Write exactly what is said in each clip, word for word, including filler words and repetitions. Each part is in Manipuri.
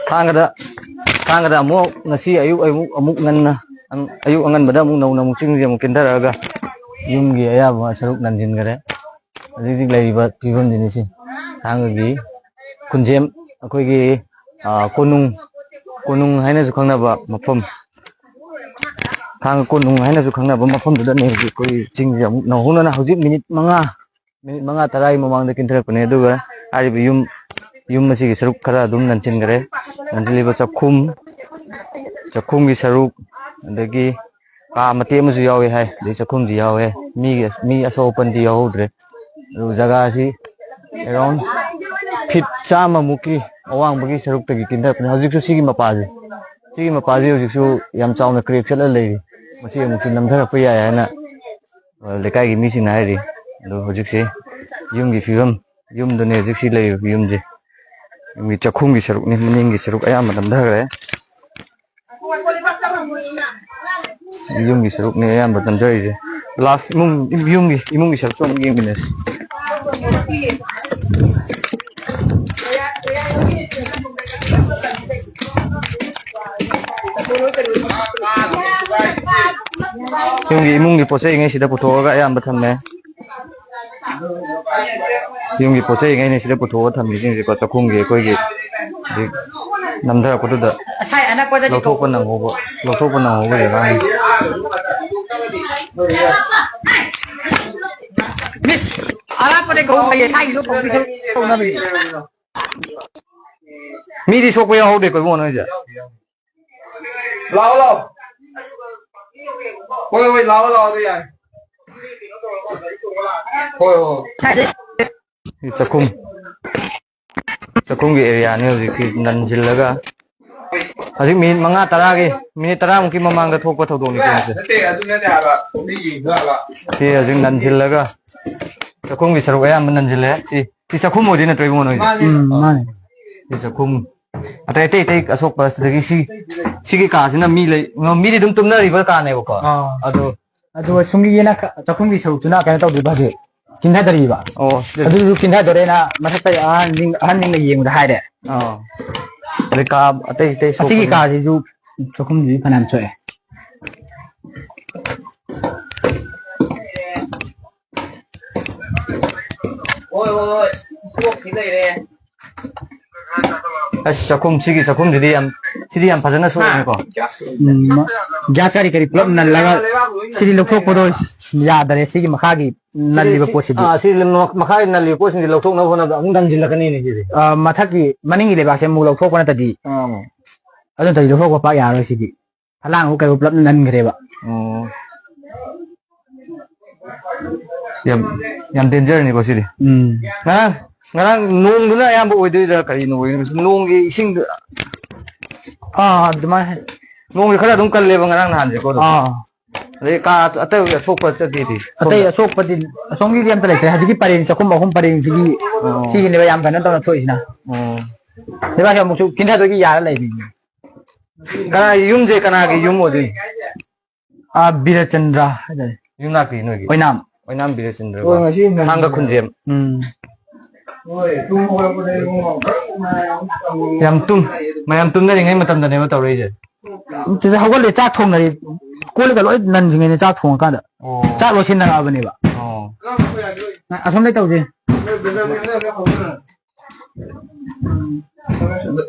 ꯊꯥꯡꯒꯗ ꯊꯥꯡꯒꯗ ꯑꯃꯨꯛ ꯉꯁꯤ ꯑꯌꯨꯛ ꯑꯌꯨꯛ ꯑꯃꯨꯛ ꯉꯟꯅ, ꯑꯌꯨꯛ ꯑꯉꯟꯕꯗ ꯑꯃꯨꯛ ꯅꯧꯅ ꯑꯃꯨꯛ ꯆꯤꯡꯁꯦ ꯑꯃꯨꯛ ꯀꯤꯟꯊꯔꯛꯑꯒ ꯌꯨꯝꯒꯤ ꯑꯌꯥꯝꯕ ꯁꯔꯨꯛ ꯅꯟꯁꯤꯟꯈꯔꯦ꯫ ꯍꯧꯖꯤꯛ ꯍꯧꯖꯤꯛ ꯂꯩꯔꯤꯕ ꯐꯤꯕꯝꯁꯤꯅꯤ ꯁꯤ꯫ ꯊꯥꯡꯒꯒꯤ ꯈꯨꯟꯖꯦꯝ, ꯑꯩꯈꯣꯏꯒꯤ, ꯑ, ꯀꯣꯅꯨꯡ, ꯀꯣꯅꯨꯡ ꯍꯥꯏꯅꯁꯨ ꯈꯪꯅꯕ ꯃꯐꯝ, ꯊꯥꯡꯒ ꯀꯣꯅꯨꯡ ꯍꯥꯏꯅꯁꯨ ꯈꯪꯅꯕ ꯃꯐꯝꯗꯨꯗꯅꯦ ꯍꯧꯖꯤꯛ ꯑꯩꯈꯣꯏ ꯆꯤꯡꯁꯦ ꯑꯃꯨꯛ ꯅꯧꯍꯧꯅꯅ ꯍꯧꯖꯤꯛ ꯃꯤꯅꯤꯠ ꯃꯉꯥ, ꯃꯤꯅꯤꯠ ꯃꯉꯥ ꯇꯔꯥꯒꯤ ꯃꯃꯥꯡꯗ ꯀꯤꯟꯊꯔꯛꯄꯅꯦ꯫ ꯑꯗꯨꯒ ꯍꯥꯏꯔꯤꯕ ꯌꯨꯝ, ꯌꯨꯝ ꯑꯁꯤꯒꯤ ꯁꯔꯨꯛ ꯈꯔ ꯑꯗꯨꯝ ꯅꯟꯁꯤꯟꯈ꯭ꯔꯦ꯫ ꯅꯟꯁꯤꯜꯂꯤꯕ ꯆꯥꯛꯈꯨꯝ, ꯆꯥꯛꯈꯨꯝꯒꯤ ꯁꯔꯨꯛ, ꯑꯗꯒꯤ ꯀꯥ ꯃꯇꯦꯛ ꯑꯃꯁꯨ ꯌꯥꯎꯋꯦ ꯍꯥꯏ, ꯑꯗꯩ ꯆꯥꯛꯈꯨꯝꯁꯨ ꯌꯥꯎꯋꯦ꯫ ꯃꯤꯒꯤ, ꯃꯤ ꯑꯁꯣꯛ ꯑꯄꯟꯗꯤ ꯌꯥꯎꯍꯧꯗ꯭ꯔꯦ꯫ ꯑꯗꯨ ꯖꯒꯥꯁꯤ around ꯐꯤꯠ ꯆꯥꯝꯃꯃꯨꯛꯀꯤ ꯑꯋꯥꯡꯕꯒꯤ ꯁꯔꯨꯛꯇꯒꯤ ꯀꯤꯟꯊꯔꯛꯄꯅꯤ꯫ ꯍꯧꯖꯤꯛꯁꯨ ꯁꯤꯒꯤ ꯃꯄꯥꯁꯦ, ꯁꯤꯒꯤ ꯃꯄꯥꯁꯤ ꯍꯧꯖꯤꯛꯁꯨ ꯌꯥꯝ ꯆꯥꯎꯅ ꯀ꯭ꯔꯦꯛ ꯆꯠꯂ ꯂꯩꯔꯤ꯫ ꯃꯁꯤ ꯑꯃꯨꯛꯁꯨ ꯅꯝꯊꯔꯛꯄ ꯌꯥꯏ ꯍꯥꯏꯅ, ꯑ, ꯂꯩꯀꯥꯏꯒꯤ ꯃꯤꯁꯤꯡꯅ ꯍꯥꯏꯔꯤ꯫ ꯑꯗꯨ ꯍꯧꯖꯤꯛꯁꯤ ꯌꯨꯝꯒꯤ ꯐꯤꯕꯝ, ꯌꯨꯝꯗꯅꯦ ꯍꯧꯖꯤꯛꯁꯤ ꯂꯩꯔꯤꯕ ꯌꯨꯝꯁꯦ꯫ ꯌꯨꯝꯒꯤ ꯆꯥꯛꯈꯨꯝꯒꯤ ꯁꯔꯨꯛꯅꯤ, ꯃꯅꯤꯡꯒꯤ ꯁꯔꯨꯛ ꯑꯌꯥꯝꯕ ꯅꯝꯊꯈ꯭ꯔꯦ꯫ ꯌꯨꯝꯒꯤ ꯁꯔꯨꯛꯅꯤ ꯑꯌꯥꯝꯕ ꯅꯝꯊꯔꯤꯁꯦ꯫ ꯂꯥꯁ ꯏꯃꯨꯡ, ꯌꯨꯝꯒꯤ, ꯏꯃꯨꯡꯒꯤ ꯁꯔꯨꯛꯇꯣ ꯑꯃꯨꯛ ꯌꯦꯡꯃꯤꯟꯅꯁꯤ꯫ ꯌꯨꯝꯒꯤ ꯏꯃꯨꯡꯒꯤ ꯄꯣꯠ ꯆꯩꯉꯩ ꯁꯤꯗ ꯄꯨꯊꯣꯛꯑꯒ ꯑꯌꯥꯝꯕ ꯊꯝꯃꯦ꯫ ꯌꯨꯝꯒꯤ ꯄꯣꯠ ꯆꯩꯉꯩꯅꯦ ꯁꯤꯗ ꯄꯨꯊꯣꯛꯑ ꯊꯝꯃꯤꯁꯤꯡꯁꯦꯀꯣ, ꯆꯥꯛꯈꯨꯝꯒꯤ ꯑꯩꯈꯣꯏꯒꯤ ꯍꯧꯖꯤꯛ ꯅꯝꯊꯔꯛꯄꯗꯨꯗ ꯉꯁꯥꯏ ꯑꯅꯛꯄꯗꯗꯤ ꯂꯧꯊꯣꯛꯄ ꯀꯧ- ꯅꯪꯍꯧꯕ, ꯂꯧꯊꯣꯛꯄ ꯅꯪꯍꯧꯕ ꯖꯒꯥꯅꯤ꯫ ꯃꯤꯁ, ꯑꯔꯥꯞꯄꯗ ꯀꯧ ꯐꯩꯌꯦ, ꯁꯥꯏꯒꯤꯗꯣ ꯀꯧꯕꯤꯁꯨ ꯀꯧꯅꯕꯅꯦ꯫ ꯃꯤꯗꯤ ꯁꯣꯛꯄ ꯌꯥꯎꯍꯧꯗꯦꯀꯣ ꯏꯕꯨꯡꯉꯣ ꯅꯣꯏꯁꯦ? ꯂꯥꯛꯑꯣ, ꯂꯥꯛꯑꯣ꯫ ꯍꯣꯏ, ꯍꯣꯏ, ꯂꯥꯛꯑꯣ, ꯂꯥꯛꯑꯣ, ꯑꯗꯨ ꯌꯥꯏ꯫ ꯍꯣꯏ, ꯍꯣꯏ꯫ ꯁꯤ ꯆꯥꯛꯈꯨꯝ, ꯆꯥꯛꯈꯨꯝꯒꯤ ꯑꯦꯔꯤꯌꯥꯅꯤ ꯍꯧꯖꯤꯛꯀꯤ ꯅꯟꯁꯤꯜꯂꯒ꯫ ꯍꯧꯖꯤꯛ ꯃꯤꯅꯤꯠ ꯃꯉꯥ ꯇꯔꯥꯒꯤ, ꯃꯤꯅꯤꯠ ꯇꯔꯥꯃꯨꯛꯀꯤ ꯃꯃꯥꯡꯗ ꯊꯣꯛꯄ ꯊꯧꯗꯣꯛꯅꯤ ꯁꯤꯁꯦ꯫ ꯅꯠꯇꯦ, ꯑꯗꯨ ꯅꯠꯇꯦ ꯍꯥꯏꯕ꯫ ꯃꯤꯒꯤ ꯏꯟꯖꯥꯡ ꯍꯥꯏꯕ꯫ ꯁꯤ ꯍꯧꯖꯤꯛ ꯅꯟꯁꯤꯜꯂꯒ ꯆꯥꯛꯈꯨꯝꯒꯤ ꯁꯔꯨꯛ ꯑꯌꯥꯝꯕ ꯅꯟꯁꯤꯜꯂꯦ꯫ ꯁꯤ, ꯁꯤ ꯆꯥꯛꯈꯨꯝ ꯑꯣꯏꯗꯣꯏ ꯅꯠꯇ꯭ꯔꯣ ꯏꯕꯨꯡꯉꯣ ꯅꯣꯏꯁꯦ? ꯃꯥꯅꯦ꯫ ꯎꯝ, ꯃꯥꯅꯦ꯫ ꯁꯤ ꯆꯥꯛꯈꯨꯝ꯫ ꯑꯇꯩ, ꯑꯇꯩ, ꯑꯇꯩ ꯑꯁꯣꯛꯄ ꯁꯤꯗꯒꯤ ꯁꯤ, ꯁꯤꯒꯤ ꯀꯥꯁꯤꯅ ꯃꯤ ꯂꯩ, ꯃꯤꯗꯤ ꯑꯗꯨꯝ ꯇꯨꯝꯅꯔꯤꯕ ꯀꯥꯅꯦꯕꯀꯣ꯫ ꯑꯥ꯫ ꯑꯗꯣ ꯑꯗꯨꯒ ꯁꯨꯝꯒꯤ ꯌꯦꯅꯥ ꯀ-, ꯆꯥꯛꯈꯨꯝꯒꯤ ꯁꯔꯨꯛꯇꯨꯅ ꯀꯩꯅꯣ ꯇꯧꯗꯣꯏꯕ ꯍꯧꯖꯤꯛ? ꯀꯤꯟꯊꯗꯔꯤꯕ꯫ ꯑꯣ, ꯁꯤꯗ꯫ ꯑꯗꯨꯁꯨ ꯀꯤꯟꯊꯗꯣꯔꯦꯅ ꯃꯊꯛꯇ ꯑꯍꯟꯁꯤꯡ, ꯑꯍꯟꯁꯤꯡꯅ ꯌꯦꯡꯕꯗ ꯍꯥꯏꯔꯦ꯫ ꯑꯥ꯫ ꯑꯗꯩ ꯀꯥ ꯑꯇꯩ ꯑꯇꯩ ꯑꯁꯤꯒꯤ ꯁꯣꯛꯄꯅꯤ꯫ ꯀꯥꯁꯤꯁꯨ ꯆꯥꯛꯈꯨꯝꯁꯤꯗꯤ ꯐꯅꯌꯥꯝ ꯁꯣꯛꯑꯦ꯫ ꯍꯣꯏ, ꯍꯣꯏ, ꯍꯣꯏ꯫ ꯀꯣꯛꯁꯤ ꯂꯩꯔꯦ꯫ ꯑꯁ, ꯆꯥꯛꯈꯨꯝ, ꯁꯤꯒꯤ ꯆꯥꯛꯈꯨꯝꯁꯤꯗꯤ ꯌꯥꯝ, ꯁꯤꯗꯤ ꯌꯥꯝ ꯐꯖꯅ ꯁꯣꯛꯑꯦꯀꯣ꯫ ꯎꯝ, ꯃ-, ꯒ꯭ꯌꯥꯁ ꯀꯔꯤ ꯀꯔꯤ ꯄꯨꯂꯞ ꯅꯜꯂꯒ ꯁꯤꯗꯤ ꯂꯧꯊꯣꯛꯄꯗꯣ ꯌꯥꯗꯔꯦ, ꯁꯤꯒꯤ ꯃꯈꯥꯒꯤ ꯅꯜꯂꯤꯕ ꯁꯤ-, ꯄꯣꯠꯁꯤꯗꯤ꯫ ꯑꯥ, ꯁꯤ ꯃ-, ꯃꯈꯥꯒꯤ ꯅꯜꯂꯤꯕ ꯄꯣꯠꯁꯤꯡꯁꯤ ꯂꯧꯊꯣꯛꯅꯕ ꯍꯣꯠꯅꯕꯗ ꯑꯃꯨꯛ ꯅꯟꯁꯤꯜꯂꯛꯀꯅꯤꯅꯦ ꯁꯤꯗꯤ꯫ ꯑꯥ, ꯃꯊꯛꯀꯤ, ꯃꯅꯤꯡꯒꯤ ꯂꯩꯕꯥꯛꯁꯦ ꯑꯃꯨꯛ ꯂꯧꯊꯣꯛꯄ ꯅꯠꯇꯗꯤ, ꯑꯥ꯫ ꯑꯗꯨ ꯅꯠꯇꯗꯤ ꯂꯧꯊꯣꯛꯄ ꯄꯥꯛ ꯌꯥꯔꯔꯣꯏ ꯁꯤꯗꯤ꯫ ꯐꯂꯥꯡ ꯑꯃꯨꯛ ꯀꯩ ꯄꯨꯂꯞ ꯅꯟꯈ꯭ꯔꯦꯕ꯫ ꯑꯣ꯫ ꯌꯥꯝ, ꯌꯥꯝ dangerꯅꯤꯀꯣ ꯁꯤꯗꯤ꯫ ꯎꯝ꯫ ꯉꯔꯥꯡ, ꯉꯔꯥꯡ ꯅꯣꯡꯗꯨꯅ ꯑꯌꯥꯝꯕ ꯑꯣꯏꯗꯣꯏꯔꯥ ꯀꯔꯤꯅꯣ ꯑꯣꯏꯗꯣꯏꯅꯣ? ꯅꯣꯡꯒꯤ ꯏꯁꯤꯡꯗ ꯑꯥ, ꯑꯗꯨꯃꯥꯏꯅ꯫ ꯅꯣꯡꯁꯦ ꯈꯔ ꯑꯗꯨꯝ ꯀꯜꯂꯦꯕ ꯉꯔꯥꯡ ꯅꯍꯥꯟꯁꯦꯀꯣ ꯑꯗꯨꯝ꯫ ꯑꯥ꯫ ꯑꯗꯩ ꯀꯥ ꯑꯇꯩ ꯑꯁꯣꯛꯄ ꯆꯠꯇꯦꯗꯤ ꯑꯇꯩ ꯁꯣꯝꯗ꯫ ꯑꯁꯣꯛꯄꯗꯤ ꯑꯁꯣꯝꯒꯤꯗꯤ ꯑꯝꯇ ꯂꯩꯇ꯭ꯔꯦ꯫ ꯍꯧꯖꯤꯛꯀꯤ ꯄꯔꯦꯡ ꯆꯥꯛꯈꯨꯝ ꯑꯍꯨꯝ ꯄꯔꯦꯡꯁꯤꯒꯤ ꯑꯣ꯫ ꯁꯤꯒꯤꯅꯦꯕ ꯌꯥꯝ ꯀꯩꯅꯣ ꯇꯧꯅ ꯊꯣꯛꯏꯁꯤꯅ꯫ ꯑꯣ꯫ ꯂꯩꯕꯥꯛꯁꯦ ꯑꯃꯨꯛꯁꯨ ꯀꯤꯟꯊꯗꯣꯏꯒꯤ ꯌꯥꯔ ꯂꯩꯕꯅꯤ꯫ ꯀꯅꯥ ꯌꯨꯝꯁꯦ ꯀꯅꯥꯒꯤ ꯌꯨꯝ ꯑꯣꯏꯗꯣꯏꯅꯣ? ꯑꯥ, ꯕꯤꯔꯆꯟꯗ꯭ꯔ ꯍꯥꯏꯇꯥꯔꯦ꯫ ꯌꯨꯝꯅꯥꯛꯇꯤ ꯅꯣꯏꯒꯤ? ꯑꯣꯏꯅꯥꯝ꯫ ꯑꯣꯏꯅꯥꯝ ꯕꯤꯔꯆꯟꯗ꯭ꯔ꯫ ꯍꯣꯏ, ꯉꯁꯤ ꯊꯥꯡꯒ ꯈꯨꯟꯖꯦꯝ꯫ ꯎꯝ꯫ ꯍꯣꯏ, ꯇꯨꯝ ꯍꯧꯒꯠꯂꯛꯄꯗ ꯏꯕꯨꯡꯉꯣ, ꯕ꯭ꯔꯪ ꯍꯥꯏꯅ ꯑꯃꯨꯛ ꯇꯧꯔꯦ꯫ ꯌꯥꯝ ꯇꯨꯝ-, ꯃꯌꯥꯝ ꯇꯨꯝꯅꯔꯤꯉꯩ ꯃꯇꯝꯗꯅꯦꯕ ꯇꯧꯔꯛꯏꯁꯦ꯫ ꯁꯤꯗ ꯍꯧꯒꯠꯂꯦ, ꯆꯥꯛ ꯊꯣꯡꯅꯔꯤ꯫ ꯀꯣꯜꯂꯒ ꯂꯣꯏ ꯅꯟꯗ꯭ꯔꯤꯉꯩꯗ ꯆꯥꯛ ꯊꯣꯡꯉꯀꯥꯟꯗ꯫ ꯑꯣ꯫ ꯆꯥꯛ ꯂꯣꯏꯁꯤꯟꯅꯔꯛꯑꯕꯅꯦꯕ꯫ ꯑꯣ꯫ ꯑꯁꯣꯝꯗꯩ ꯇꯧꯁꯦ꯫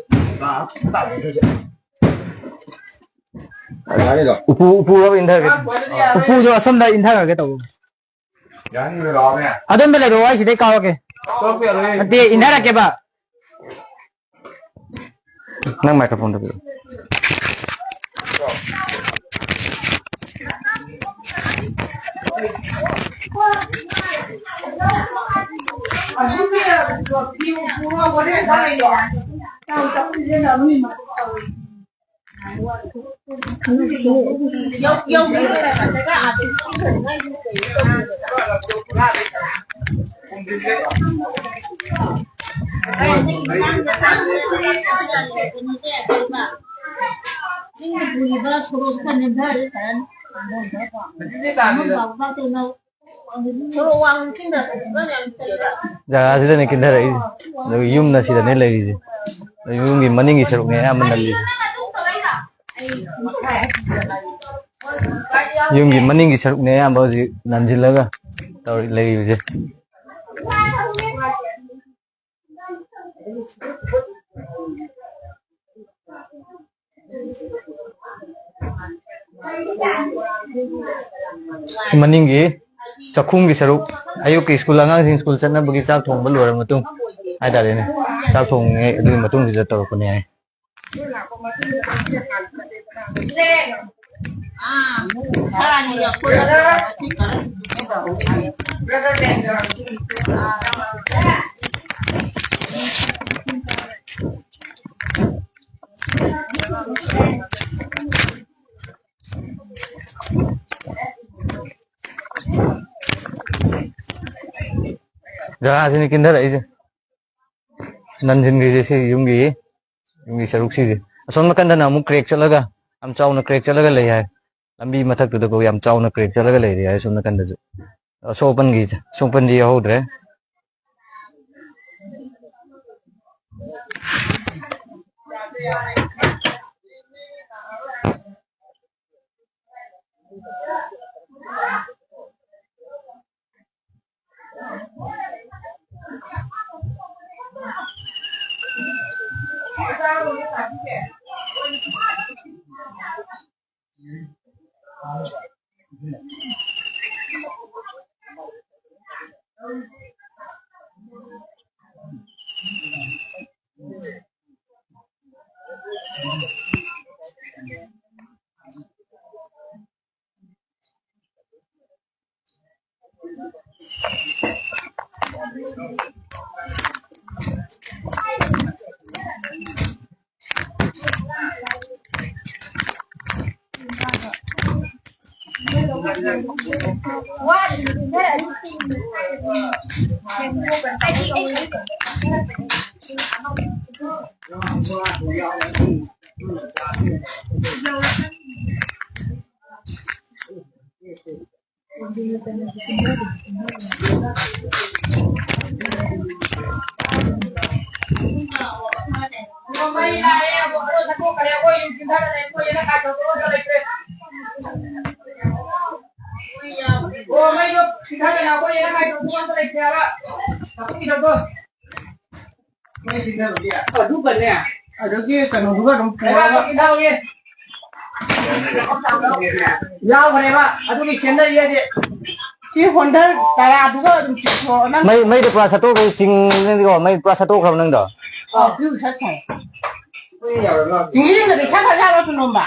ꯎꯄꯨ, ꯎꯄꯨ ꯂꯧ ꯏꯟꯊꯔꯒꯦ꯫ ꯎꯄꯨꯗꯣ ꯑꯁꯣꯝꯗ ꯏꯟꯊꯔꯒꯦ ꯇꯧꯕ꯫ ꯑꯗꯣꯝꯗ ꯂꯩꯔꯛꯑꯣ, ꯑꯩ ꯁꯤꯗꯩ ꯀꯥꯎꯔꯛꯀꯦ꯫ ꯅꯠꯇꯦ, ꯏꯟꯊꯔꯛꯀꯦꯕ꯫ ꯅꯪ microphoneꯗꯣ ꯄꯤꯔꯛꯑꯣ꯫ ꯆꯤꯡꯗ ꯄꯨꯔꯤꯕ ꯁꯣꯔꯣꯛꯁꯤꯗ ꯅꯦꯝꯊꯔꯦ ꯐꯖꯅ꯫ ꯖꯒꯥꯁꯤꯗꯅꯦ ꯀꯤꯟꯊꯔꯛꯏꯁꯦ꯫ ꯑꯗꯨꯒ ꯌꯨꯝꯅ ꯁꯤꯗꯅꯦ ꯂꯩꯔꯤꯁꯦ꯫ ꯑꯗꯨ ꯌꯨꯝꯒꯤ ꯃꯅꯤꯡꯒꯤ ꯁꯔꯨꯛꯅꯦ ꯑꯌꯥꯝꯕ ꯅꯜꯂꯤꯁꯦ꯫ ꯌꯨꯝꯒꯤ ꯃꯅꯤꯡꯒꯤ ꯁꯔꯨꯛꯅꯦ ꯑꯌꯥꯝꯕ ꯍꯧꯖꯤꯛ ꯅꯟꯁꯤꯜꯂꯒ ꯇꯧꯔꯤ ꯂꯩꯔꯤꯕꯁꯦ꯫ ꯃꯅꯤꯡꯒꯤ ꯆꯥꯛꯈꯨꯝꯒꯤ ꯁꯔꯨꯛ, ꯑꯌꯨꯛꯀꯤ ꯁ꯭ꯀꯨꯜ ꯑꯉꯥꯡꯁꯤꯡ ꯁ꯭ꯀꯨꯜ ꯆꯠꯅꯕꯒꯤ ꯆꯥꯛ ꯊꯣꯡꯕ ꯂꯣꯏꯔꯕ ꯃꯇꯨꯡ ꯍꯥꯏꯇꯥꯔꯦꯅꯦ, ꯆꯥꯛ ꯊꯣꯡꯉꯤꯉꯩ ꯑꯗꯨꯒꯤ ꯃꯇꯨꯡꯁꯤꯗ ꯇꯧꯔꯛꯄꯅꯦ ꯍꯥꯏ꯫ ꯖꯒꯥꯁꯤꯅꯤ ꯀꯤꯟꯊꯔꯛꯏꯁꯦ꯫ ꯅꯟꯁꯤꯟꯈ꯭ꯔꯤꯁꯦ ꯁꯤ ꯌꯨꯝꯒꯤ, ꯌꯨꯝꯒꯤ ꯁꯔꯨꯛꯁꯤꯁꯦ꯫ ꯑꯁꯣꯝ ꯅꯥꯀꯟꯗꯅ ꯑꯃꯨꯛ ꯀ꯭ꯔꯦꯛ ꯆꯠꯂꯒ, ꯌꯥꯝ ꯆꯥꯎꯅ ꯀ꯭ꯔꯦꯛ ꯆꯠꯂꯒ ꯂꯩ ꯍꯥꯏ꯫ ꯂꯝꯕꯤ ꯃꯊꯛꯇꯨꯗꯀꯣ ꯌꯥꯝ ꯆꯥꯎꯅ ꯀ꯭ꯔꯦꯛ ꯆꯠꯂꯒ ꯂꯩꯔꯤ ꯍꯥꯏ꯫ ꯁꯣꯝ ꯅꯥꯀꯟꯗꯁꯨ ꯑꯁꯣꯛ ꯑꯄꯟꯒꯤ, ꯑꯁꯣꯛ ꯑꯄꯟꯗꯤ ꯌꯥꯎꯍꯧꯗ꯭ꯔꯦ꯫ ꯃꯩ ꯂꯥꯛꯑꯦ, ꯑꯃꯨꯛ ꯑꯗꯣ ꯆꯠꯊꯣꯛꯈ꯭ꯔꯦ꯫ ꯑꯩꯈꯣꯏ ꯌꯨꯝ ꯆꯤꯡꯊꯔ ꯂꯩ, ꯑꯩꯈꯣꯏ ꯌꯦꯅꯈꯥꯏ ꯇꯧꯕ ꯑꯝꯇ ꯂꯩꯇ꯭ꯔꯦ꯫ ꯑꯣ, ꯃꯩꯗꯣ ꯆꯤꯡꯊꯔꯒ ꯑꯩꯈꯣꯏ ꯌꯦꯅꯈꯥꯏ ꯇꯧꯕ ꯑꯝꯇ ꯂꯩꯇ꯭ꯔꯦ ꯍꯥꯏꯕ꯫ ꯆꯥꯛꯈꯨꯝꯒꯤꯗꯣ꯫ ꯑꯗꯨꯒꯅꯦ, ꯑꯗꯨꯒꯤ ꯀꯩꯅꯣꯗꯨꯒ ꯑꯗꯨꯝ ꯄꯨꯔꯒ ꯌꯥꯎꯈ꯭ꯔꯦꯕ꯫ ꯑꯗꯨꯒꯤ ꯁꯦꯝꯅꯔꯤ ꯍꯥꯏꯁꯦ꯫ ꯁꯤ ꯍꯣꯟꯗꯔ ꯇꯔꯥꯗꯨꯒ ꯑꯗꯨꯝ ꯆꯤꯡꯊꯣꯛꯑꯣ ꯅꯪ꯫ ꯃꯩ, ꯃꯩꯗꯣ ꯄꯨꯔꯥ ꯁꯠꯇꯣꯛꯈ꯭ꯔꯦ, ꯆꯤꯡ-, ꯅꯪꯗꯤꯀꯣ, ꯃꯩ ꯄꯨꯔꯥ ꯁꯠꯇꯣꯛꯈ꯭ꯔꯕ ꯅꯪꯗꯣ? ꯑꯥ, ꯑꯗꯨ ꯁꯠꯈ꯭ꯔꯦ꯫ ꯆꯤꯡꯃꯤꯁꯤꯡꯅꯗꯤ ꯁꯠꯈ꯭ꯔꯖꯥꯠꯂꯣ ꯇꯨꯂꯣꯝꯕ?